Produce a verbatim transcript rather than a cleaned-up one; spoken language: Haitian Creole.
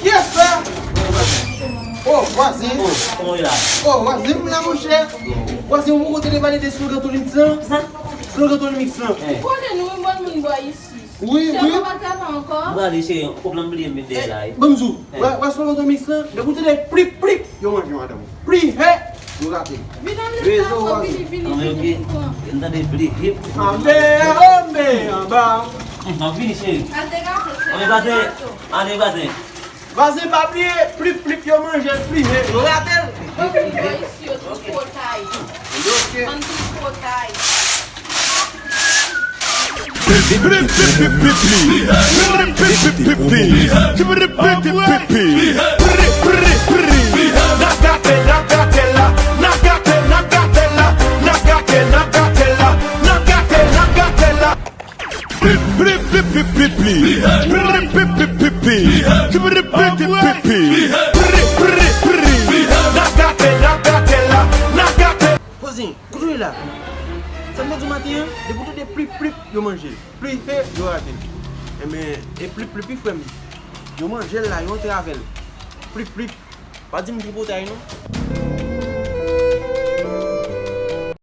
Yes, sir. Oh, vwazen. Oh, vwazen, m la, monchè. Vwazen, ou poko tande pale de slogan Tony Mix lan? Slogan Tony Mix lan. Konnen nou, yon bann moun bò isi. Wi, wi. Chè, ou pa travay ankò? M prale, cheri, ou konprann m bliye m vin dèyè la, wi. Ban m di w, wè, wè slogan Tony Mix lan, depi w tande plip, plip, yo manje madanm ou. Pli hè, yo rate. Vin anlè sa, fò vini, vini, vini, vini pran. Yo tande plip, plip. Anbe, anbe, anba. M ap vini, cheri. Al degaje, cheri. Anbe, vwazen. Anbe, vwazen. Vwazen, pa bliye, plip, plip, yo manje l, pli hè, yo rate l. Bann moun bò isi yo tripotay. Ann tripotay. Vwazen, kote w ye la? Sa m te di w maten an, depi w tande plip plip, yo manje l. Pli hè, yo rate l. Enben, e plip plip wi, frè m. Yo manje l la, yo antre avè l. Plip plip. Pa di m tripotay non.